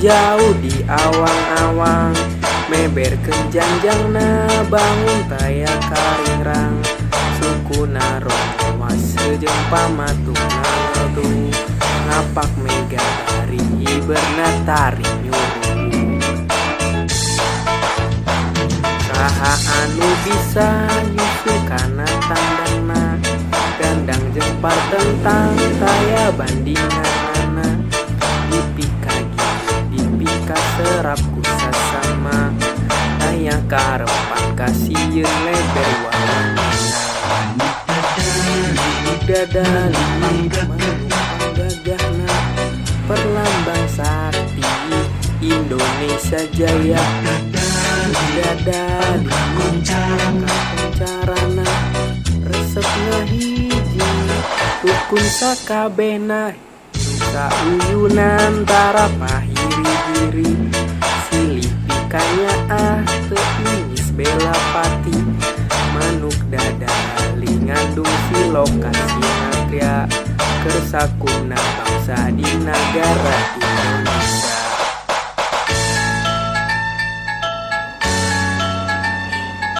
Jauh di awang-awang, meberkeun jangjangna, bangun taya karingrang. Sukuna rongowas jeung pamatungna ngeldu, ngapak mega bari iberna tari nyuruh. Saha anu bisa nyusu kana tandangna? Gandang jeung partentang taya bandinganana. Dipikagigit, dipikaserap ku sasama, aya kaharepan kasieun leber wawanana. Dadali manuk panggagahna, perlambang sakti Indonesia Jaya. Dadali kakoncarana, resepna hiji, rukun sakabehna. Sauyunan tara pahiri-hiri, silih pikanyaah teu inyis bela pati. Manuk dadali ngandung siloka sinatria, kersa kuna bangsa di nagara Indonesia.